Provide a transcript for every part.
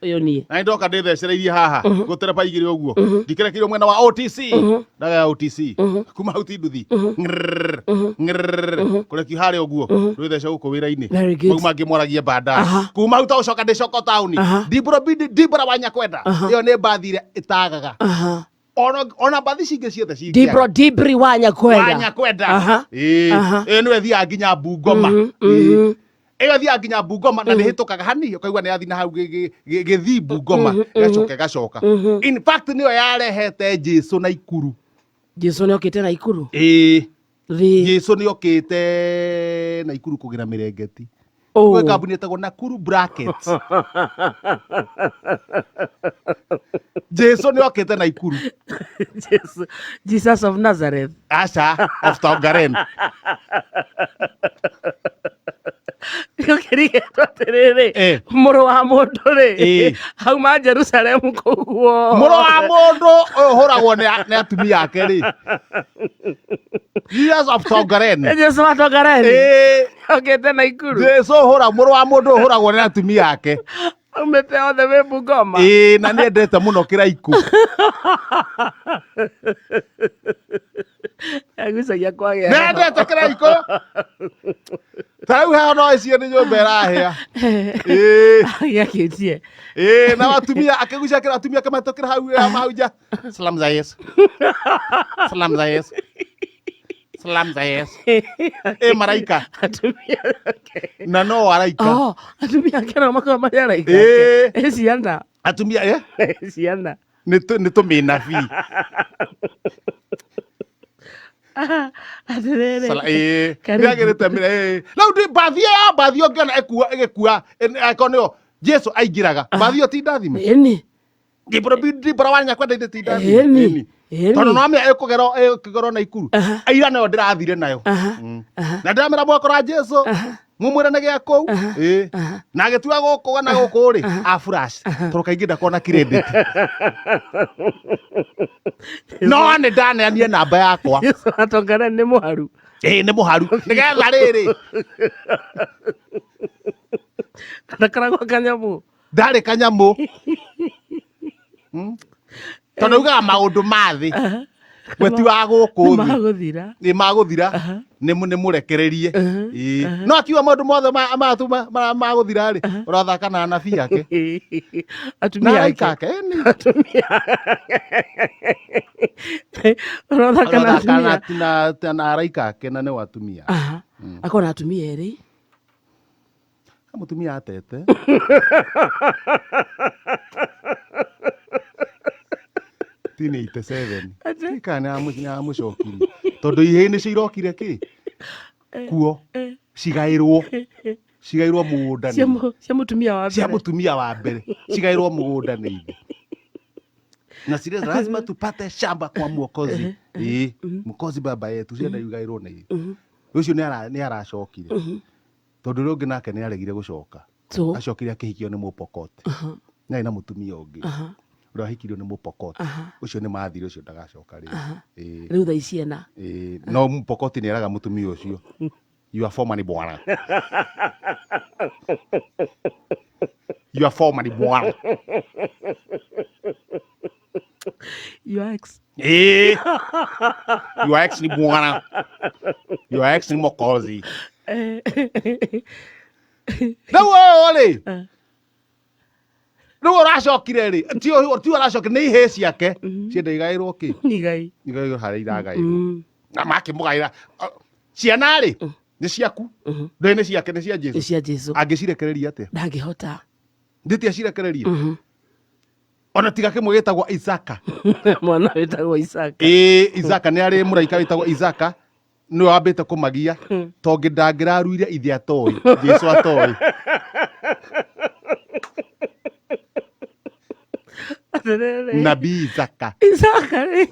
Ũyũ niĩ. Na ndoka ndĩthecereirie haha gũtereba igĩrĩ ũguo ndikerekeirwo mwena wa OTC, ndaga ya OTC kuma hau ti nduthi Ngrrrr, ngrrrr, kũrekio harĩa ũguo rwĩthece gũkũ wĩra-inĩ. Very good. Mau mangĩ mwaragie baadaye. Kuma hau tagũcoka ndĩcoka taũni. Ndibũra ndibũra wa Nyakwenda, ĩyo nĩ mbathi ĩrĩa ĩtagaga. Ona mbathi cingĩ ciothe cingĩaga. Dibro Dibri wa Nyakwenda. Wa Nyakwenda. Ĩĩ. Ĩyo nĩyo ĩthiaga nginya Bungoma. Ĩĩ. Ĩyo ĩthiaga nginya Bungoma na nĩhĩtũkaga hanini ũkaigua nĩ yathiĩ na hau gĩthii Bungoma, ĩgacoka ĩgacoka. In fact nĩyo yarehete Jesu na Ikuru. Jesu nĩ okĩte na Ikuru. Ĩĩ. Thĩ. Jesu nĩ okĩte na Ikuru kũgĩra mĩrengeti. Oh. Gwĩ kambuni ĩtagwo Nakuru Brackets. Jesu nĩ okĩte na Ikuru. Jesus, Jesus of Nazareth. Aca, of Tongaren. Ũkĩrigĩtwo atĩrĩrĩ, mũrũ wa mũndũ rĩ, auma Jerusalemu kũu guothe. Mũrũ wa mũndũ ũyũ ũhũragwo nĩ atumia ake rĩ. Jesus of Tongaren. Jesu wa Tongaren. Okĩte na Ikuru. Jesu ũhũra mũrũ wa mũndũ ũhũragwo nĩ atumia ake. Aumĩte othe wĩ Bungoma. Ĩĩ, na nĩ endete mũno kĩraiku. Agucagia kwagĩa. Nĩ endete kĩraikũ. Ta rĩu heho no ĩcio nĩ nyũmba ĩrahĩa. Ĩĩ. Gĩakĩtie. Ĩĩ, na atumia akĩgucia kĩra atumia akĩmatũkĩra hau ya hau nja. Salam za Yesu. Salam za Yesu. Salam za Yesu. Ĩ maraika. Atumia ake. Na no araika. Oh, atumia ake nao makoragwo marĩ araika. Ĩĩ. Ĩ ciana. Atumia eh? Ĩ ciana. Nĩ tũmĩnabii. Atĩrĩrĩ. Sala ĩĩ. Karibu. Nĩagĩrĩte mĩra ĩĩ. Rĩu ndĩ mbathi ĩyo ya mbathi ũngĩona ĩkua ĩgĩkua angĩkorwo nĩyo Jesu aingĩraga. Mbathi ĩyo ti ndathime. Ĩni. Ndibora wa Nyakwenda ithe ti ndathime. Ĩni. Ĩni. Tondũ no amĩa ĩkũgerwo ĩkĩgerwo na Ikuru. Aira nayo ndĩrathire nayo. Na ndĩramera mwakora Jesu mumwĩre nĩ gĩa kũu. Ĩĩ. Na agĩtua gũkũ na gũkũ rĩ, a flash. Tondũ kaingĩ ndakoragwo na credit. No nĩ ndaneanire namba yakwa. Jesu atongana nĩ mũharu. Ĩĩ nĩ mũharu. Nĩgetha rĩrĩ. Ndakoragwo kanyamũ. Ndarĩ kanyamũ. Tondũ ugaga maũndũ ma thĩ. We ti wa gũkũ thĩ. Magũthira. Nĩ magũthira. Nĩ mũrekererie. Ĩĩ. No akiuga maũndũ mothe magũthira rĩ, ũrathaka na anabii ake. Atumia Na araika ake. ake. Ĩni. Atumia. Ũrathaka na Ũrathaka atumia. na araika ake na nĩo atumia. Akorwo na atumia erĩ. Mũtumia atete. Ti nĩ 87. Atĩ? Kana nĩ amũcokirie. Tondũ ihĩĩ nĩcio irokire kĩ? Kuo. Cigaĩrwo. Cigaĩrwo mũgũnda Cia nĩ cia mũtumia wa cia mbere. mũtumia wa mbere. Cigaĩrwo mũgũnda nĩ ithe. Na cire lazima tupate shamba kwa Mwokozi. Ĩĩ, Mwokozi baba yetu cienda igaĩrwo nĩ ithe. Ũcio nĩ aracokire. Tondũ ũrĩa ũngĩ nake nĩ aregire gũcoka. So? Acokire akĩhikio nĩ Mũpokot. Nĩ arĩ na mũtumia ũngĩ. Ũrĩa wahikirio nĩ Mũpokot. Ũcio nĩ mathire, ũcio ndagacoka rĩngĩ. Ĩĩ. Rĩu thaa ici ena. Ĩĩ, no Mũpokot nĩ eraga mũtumia ũcio, "Your former ni bwana. Your former ni bwana." Your ex. Ĩĩ. Your ex ni bwana. Your ex ni mokozi. Rĩu ũyũ rĩ, rĩu ũracokire rĩ, ti ũracokire nĩ ihĩĩ ciake cienda igaĩrwo kĩ? Igai. Igaĩrwo harĩa iragaĩrwo. Na makĩmũgaĩra ciana rĩ, nĩ ciaku. Ndũĩ nĩ ciake, nĩ cia Nĩ Jesu. cia Jesu. Angĩcirekereria atĩa? Ndangĩhota. Ndĩti acirekererie. Ona tiga kĩmwe gĩtagwo Isaka. Mwana wĩtagwo Isaka. Ĩĩ, Isaka nĩ arĩ mũraika wĩtagwo Isaka nĩwe wambĩte kũmagia tondũ ndangĩraruire ithe atoĩ Jesu atoĩ. Atĩrĩrĩ. Nabii Isaka. Isaka rĩ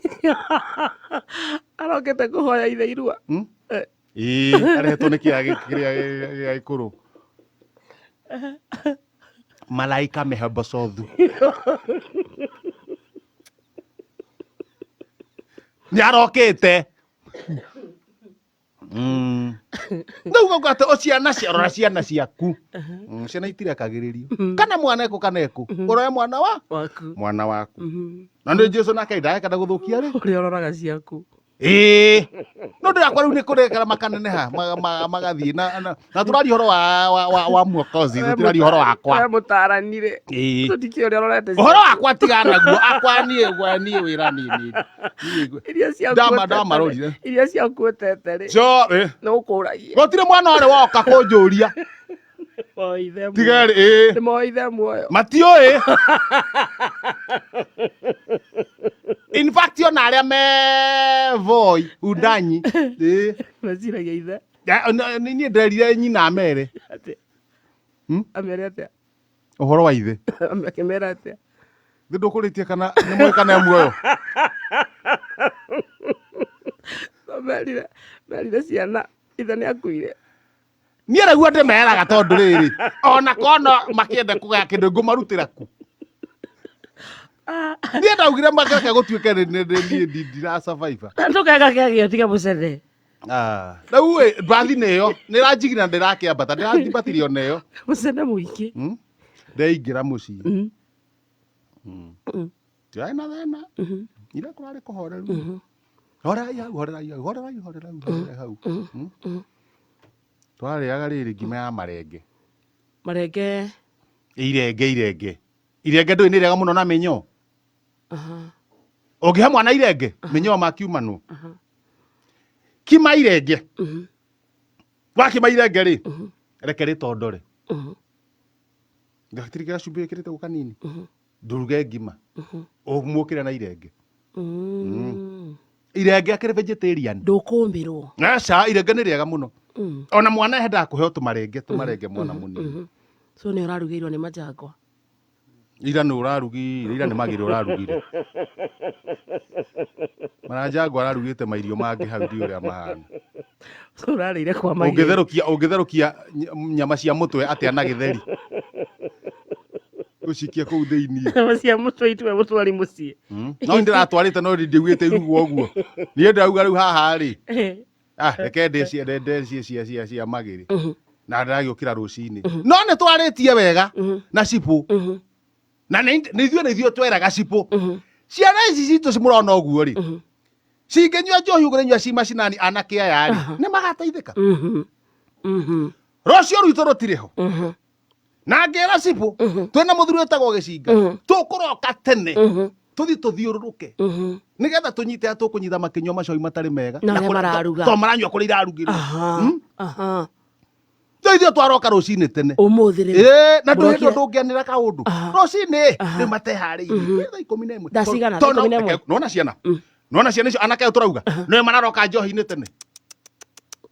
arokĩte kũhoya ithe irua. Ĩĩ, arehetwo nĩ kĩrĩa gĩa gĩkũrũ. Malaika mehobosothu. Nĩ arokĩte. Rĩu gauga atĩ o ciana cia rora ciana ciaku. Ciana itirekagĩrĩrio kana mwana ekũ kana ekũ, ũroe mwana wa waku. Mwana waku. Na nĩ Jesu nake ndageka gũthũkia rĩ. Ũrĩa ũroraga ciaku. Ĩĩ, no ndĩrakwa rĩu nĩ kũrekera makaneneha magathiĩ na tũraria ũhoro wa Mwokozi, tũtiraria ũhoro wakwa. We mũtaranire. Ĩĩ. Tũtikĩũĩ ũrĩa ũrorete. Ũhoro wakwa tigana naguo, akwa niĩ gwa niĩ wĩra niĩ niĩ Iria ciaku Ndamarorire. Iria ciaku ũtete rĩ. Jo ĩ. Nĩ ũkũragia. Gũtirĩ mwana ũrĩ woka kũnjũria. Moithe muoyo. Tiga ĩ. Nĩ moithe muoyo. Matiũĩ. In fact, ona arĩa me Voi undanyi ĩ. Meciragia ithe. Niĩ nderire nyina amere. Atĩ. Hmm? Amere atĩa? Ũhoro wa ithe. Akĩmera atĩa? Nĩ ndũkũrĩtie kana nĩ mũĩ kana e muoyo. Merire merire ciana ithe nĩ akuire. Niĩ naguo ndĩmeraga tondũ rĩrĩ ona kona makĩenda kũgaya kĩndũ ngũmarutĩra ku. Niĩ ndaugire makereke gũtuĩke niĩ ndira survive. Ndũkega kĩagĩo tiga mũcene. Rĩu ĩ mbathi nĩ ĩyo nĩ ĩranjigina ndĩrakĩambata ndĩrathimbatirie ona ĩyo. Mũcene mũingĩ. Ndeingĩra mũciĩ. Ndirarĩ na thĩna. Ira kũrarĩ kũhoreru. Horerai hau, horerai hau, horerai, horerai, horerai hau. Twarĩaga rĩrĩ ngima ya marenge. Marenge. Irenge, irenge. Irenge ndũĩ nĩ rĩega mũno na mĩnyoo. Ũngĩhe mwana irenge, mĩnyoo makiumanwo. Kima irenge. Wakima irenge rĩ, reke rĩtondore. Gatirĩ gacumbĩ wĩkĩrĩte gũ kanini. Ndũruge ngima. Ũmũkĩre na irenge. Irenge akĩrĩ vegetarian. Ndũkũmbĩrwo. Aca, irenge nĩ rĩega mũno. Ona mwana endaga kũheo tũmarenge, tũmarenge mwana mũnini. So nĩ ũrarugĩirwo nĩ manjangwa. Ira nĩ ũrarugire, ira nĩ magĩrĩ ũrarugire. Maranjangwa ararugĩte mairio mangĩ hau ndiũĩ ũrĩa mahana. So ũrarĩire kwa magĩrĩ. Ũngĩtherũkia ũngĩtherũkia nyama cia mũtwe atĩa na gĩtheri? Ũcikie kũu thĩiniĩ. Nyama cia mũtwe itue mũtwari mũciĩ. No nĩ ndĩratwarĩte no ndiugĩte irugwo ũguo. Niĩ ndĩrauga rĩu haha rĩ. Ah, reke ndĩcie ndĩcie cia magĩrĩ. Na ndĩragĩũkĩra rũcinĩ. No nĩ twarĩtie wega na cibũ. Na nĩ ithuĩ nĩ ithuĩ tweraga cibũ. Ciana ici citũ cimũrona ũguo rĩ. Cingĩnyua njohi ũguo nyua ci macinani anake aya rĩ. Nĩ magateithĩka. Rũciũ rwitũ rũtirĩ ho. Na ngĩra cibũ twĩna mũthuri wĩtagwo Gĩcinga. Tũkũroka tene. Tũthiĩ tũthiũrũrũke. Nĩgetha tũnyite arĩa tũkũnyita makĩnyua macoi matarĩ mega. Na arĩa mararuga. To maranyua kũrĩa irarugĩrwo. Rĩu ithuĩ twaroka rũcinĩ tene. Ũmũthĩ rĩu. Ĩĩ, na ndũrĩ Mũrokire- hĩndĩ ũngĩanĩra kaũndũ. Rũcinĩ rĩu mateharĩirie. Thaa 11. Thaa cigana? Thaa 11? Nona ciana. Nona ciana icio anake aya tũrauga. Nĩwe mararoka njohi-inĩ tene.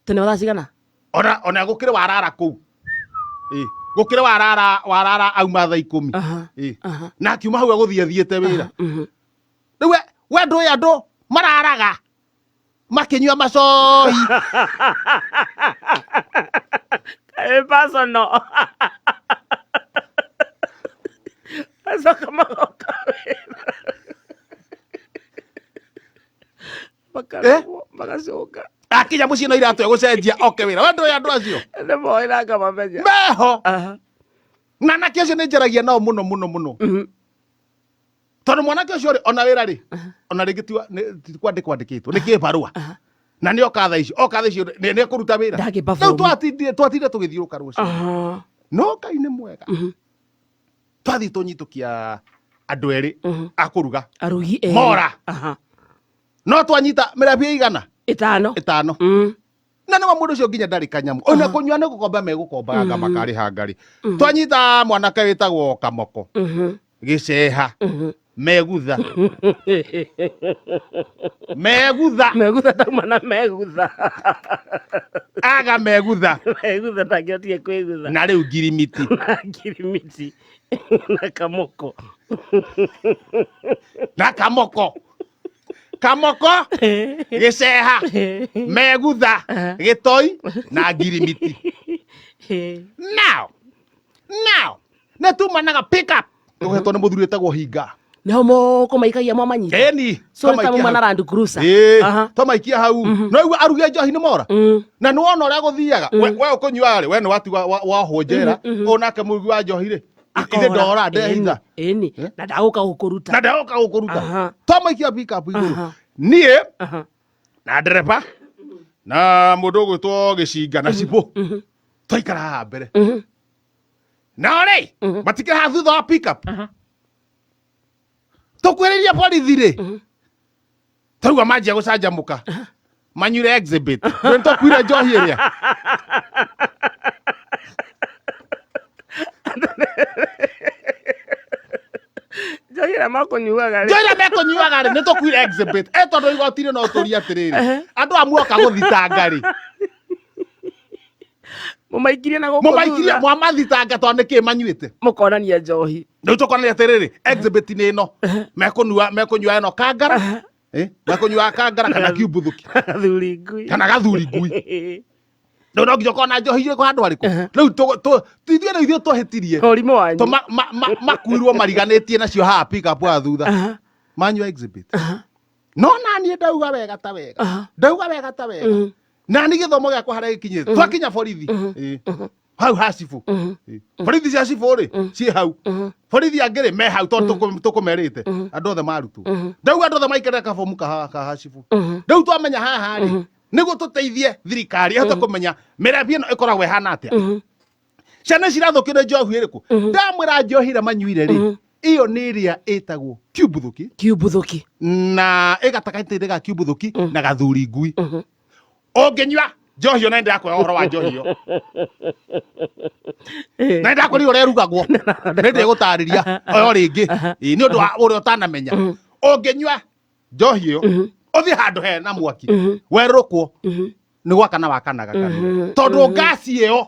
Tene wa thaa cigana? Ona gũkĩrĩ warara kũu. Ĩĩ, gũkĩrĩ warara warara auma thaa 10. Ĩĩ. Na akiuma hau agũthiĩ athiĩte wĩra. Rĩu we ndũĩ andũ mararaga makĩnyua macohi. Personal. Acoka magoka wĩra. Makarugwo, magacoka. Akinya mũciĩ no iratũ egũcenjia oke wĩra. We ndũĩ andũ acio? Nĩ moĩ na ngamamenya. Meho. Na anake acio nĩ njaragia nao mũno mũno mũno. Tondũ mwanake ũcio rĩ, ona wĩra rĩ, ona rĩngĩ ti kwandĩkwo andĩkĩtwo, nĩ kĩbarũa. Na nĩ oka thaa icio, oka thaa icio nĩ ekũruta wĩra. Ndangĩ Rĩu perform. twatindire tũgĩthiũrũka rũciũ. No Ngai nĩ mwega. Twathiĩ tũnyitũkia andũ erĩ a kũruga. Arugi erĩ. Mora. No twanyita mĩrabi ĩigana? Ĩtano. Ĩtano. Na nĩ wa mũndũ ũcio nginya ndarĩ kanyamũ. Ona kũnyua nĩ gũkomba megũkombaga nga makarĩha ngarĩ. Twanyita mwanake wĩtagwo Kamoko. Gĩceha. Megutha. Megutha. Megutha ndauma na megutha. Aga megutha. Megutha ndangĩhotire kwĩgutha. Na rĩu ngirimiti. Na ngirimiti. Na Kamoko. Na Kamoko. Kamoko, Gĩceha, Megutha, Gĩtoi na ngirimiti. Now, nĩ tumanaga pick up. Tũhetwo nĩ mũthuri wĩtagwo Hinga. Nĩho mũkũmaikagia mwamanyita. Eni. So nĩ ta muma na Land Cruiser. Ĩĩ, twamaikia hau no igua arugi a njohi nĩ mora na nĩ wona ũrĩa gũthiaga. We ũkũnyua rĩ, we nĩ watiga wohwo njera, ũyũ nake mũrugi wa njohi rĩ, ithe ndora ndehitha. Ĩni. Na ndagũka gũkũruta. Na ndagoka gũkũruta. Twamaikia pickup igũrũ, niĩ na ndereba na mũndũ ũgwĩtwo gĩcinga na cibũ twaikara haha mbere, nao rĩ matikĩrĩ haha thutha wa pickup. Tũkwĩrĩria borithi rĩ, twaigua manjia gũcanjamũka, manyuire exhibit nĩ twakuire njohi ĩrĩa. Njohi ĩrĩa makũnyuaga rĩ. Njohi ĩrĩa mekũnyuaga rĩ, nĩ tũkuire exhibit e tondũ igoti-inĩ no tũrie atĩrĩrĩ, andũ a muoka gũthitanga rĩ, Mũmaikirie na gũkũ mũmaikirie thutha. mwamathitanga tondũ nĩkĩ manyuĩte? Mũkonania njohi. Rĩu tũkonania atĩrĩrĩ, exhibit nĩ ĩno mekũnyua, mekũnyua ĩno kangara, mekũnyua kangara kana kiumbuthuki. Gathuri ngui. Kana gathuri ngui. Rĩu no nginya ũkorwo na njohi irĩkũ handũ harĩkũ. Rĩu ithuĩ nĩ ithuĩ tũhĩtirie. Ũrimũ wanyu. To makuirwo mariganĩtie nacio haha pick up haha thutha, manyua exhibit. No naniĩ ndauga wega ta wega, ndauga wega ta wega, nani gĩthomo gĩakwa harĩa gĩkinyĩte, twakinya borithi, hau ha cibũ. Borithi cia cibũ rĩ ciĩ hau, borithi angĩ rĩ me hau tondũ tũkũmerĩte andũ othe marutwo. Ndauga andũ othe maikarĩre kabomu ka ha cibũ. Rĩu twamenya haha rĩ, nĩguo tũteithie thirikari ĩhote kũmenya mĩrebi ĩno ĩkoragwo ĩhana atĩa, ciana cirathũkio nĩ njohi ĩrĩkũ. Ndamwĩra njohi ĩrĩa manyuire rĩ, ĩyo nĩ ĩrĩa ĩtagwo kiumbuthuki. Kiumbuthuki. Na ĩgatagatĩ ga kiumbuthuki na gathuri ngui. Ũngĩnyua njohi ĩyo, na nĩndĩrakwĩra ũhoro wa njohi ĩyo, na nĩndakwĩrire ũrĩa ĩrugagwo, nĩ ndĩgũtarĩria oyo rĩngĩ. Ĩĩ, nĩ ũndũ wa ũrĩa ũtanamenya, ũngĩnyua njohi ĩyo ũthiĩ handũ he na mwaki werũrũkwo, nĩ gwakana wakanaga kanua, tondũ ngasi ĩyo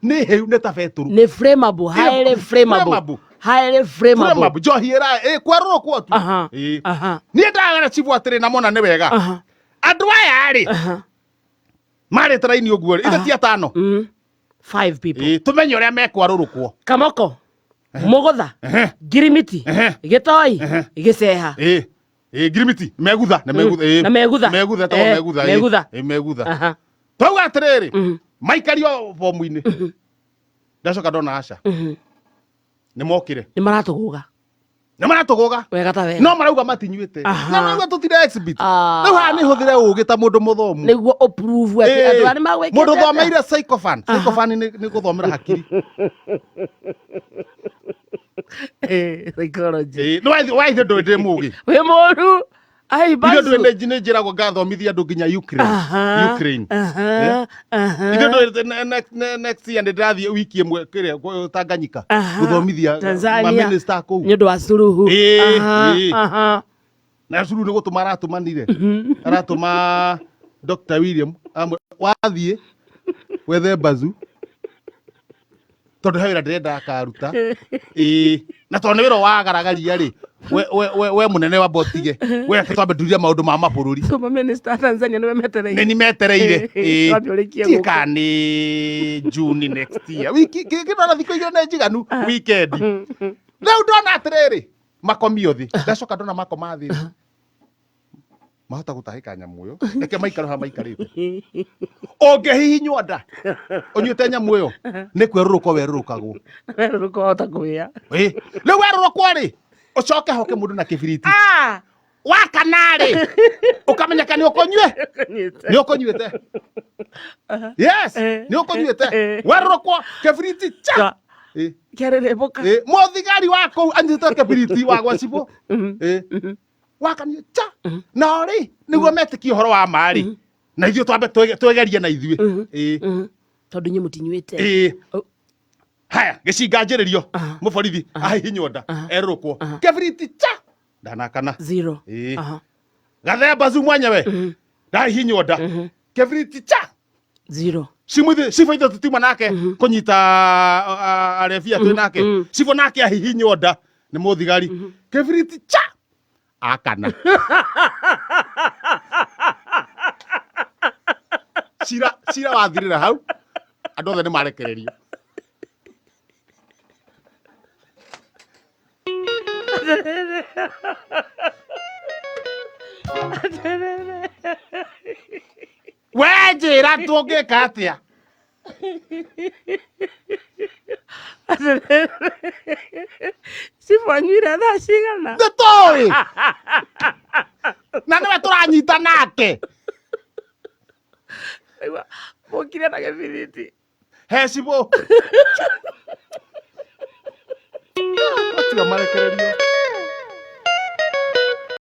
nĩ hĩu, nĩ ta betũrũ. Nĩ flammable, highly flammable. Flammable. Highly flammable. Flammable. Njohi ĩra kwerũrũkwo tu. Ĩĩ. Niĩ ndagera cibũ atĩrĩ, na mona nĩ wega, andũ aya rĩ marĩte raini ũguo rĩ, ithe ti atano. Five people. Ĩĩ, tũmenye ũrĩa mekwarũrũkwo. Kamoko, Mũgũtha, Ngirimiti, Gĩtoi, Gĩceha. Ĩĩ ĩĩ, ngirimiti megutha na megutha, ĩĩ. Na megutha. Megutha etagwo megutha, ĩĩ. Megutha. Ĩĩ, megutha. Twauga atĩrĩrĩ, maikario bomu-inĩ. Ndacoka ndona aca nĩ mokire. Nĩ maratũgũga. Nĩ maratũgũga. Wega ta wega. No marauga matinyuĩte. No marauga tũtire exhibit. Rĩu haha nĩ hũthĩre ũgĩ ta mũndũ mũthomu. Nĩguo ũprove atĩ andũ aya nĩ magwĩkĩte Mũndũ atĩa. thomeire sycophant. Sycophant nĩ gũthomera hakiri. Psychology. Ĩĩ, nĩ waithe ndũĩ ndĩ mũgĩ. Wĩ mũru ai Ithuĩ bazu. ndũĩ nĩ njĩragwo ngathomithia andũ nginya Ukraine. Ukraine. Ithuĩ ndũĩ next year nĩ ndĩrathiĩ wiki ĩmwe kĩrĩa Tanganyika gũthomithia Tanzania. maminista kũu. Nĩ ũndũ wa Suluhu. Ĩĩ, ĩĩ. Na curu nĩ gũtũma aratũmanire, aratũma Dr. William amwe, wathiĩ wethe bazu tondũ he wĩra ndĩrenda akaruta. Ĩĩ, na tondũ nĩ wĩra wagaragaria rĩ, we mũnene wa botige we twambe turie maũndũ ma mabũrũri. So maminista a Tanzania nĩwe metereire. Nĩ ni metereire. Ĩĩ. Twambe ũrĩkie Tiĩ gũkũ. kana nĩ June next year wiki kĩndona thikũ igĩrĩ nĩ njiganu weekend. Rĩu ndona atĩrĩrĩ, makomio thĩ, ndacoka ndona makoma thĩ rĩ, mahota gũtahĩka nyamũ ĩyo, reke maikare harĩa maikarĩte. Ũngĩhihinywo nda ũnyuĩte nyamũ ĩyo, nĩ kwerũrũkwo werũrũkagwo. Werũrũka wahota kũhĩa. Ĩ, rĩu werũrũkwo rĩ, ũcoke hoke mũndũ na kĩbiriti. Wakana rĩ, ũkamenyeka nĩ ũkũnyue, nĩ ũkũnyuĩte. Yes, nĩ ũkũnyuĩte. Werũrũkwo kĩbiriti cha. Ĩ. Kĩarĩrĩmbũka. Ĩ, mũthigari wa kũu anyitĩte kĩbiriti wa gwa cibũ. Ĩ. Wakanio cha. Nao rĩ, nĩguo metĩkie ũhoro wa ma rĩ, na ithuĩ twambe twegerie na ithuĩ. Ĩ. Tondũ inyuĩ mũtinyuĩte. Ĩ. Oh. Haya, gĩcinga njĩrĩrio mũborithi ahihinywo nda erũrũkwo kĩbiriti cha, ndanakana. Zero. Ĩ. Gathemba zu mwenyewe ndahihinywo nda kĩbiriti cha. Zero. Cimuthi cibũ ithe tutiuma nake kũnyita arebia twĩ nake, cibũ nake ahihinywo nda nĩ mũthigari kĩbiriti cha, akana. Cira cira wathirĩra hau, andũ othe nĩ marekererio. Atĩrĩrĩ. Atĩrĩrĩ. We njĩra tũngĩka atĩa? Atĩrĩrĩ. Cibũ anyuire thaa cigana? Nĩ tũĩ na nĩwe tũranyita nake. Aigua, mũkire na gĩbiriti. He cibũ. Tiga marekererio.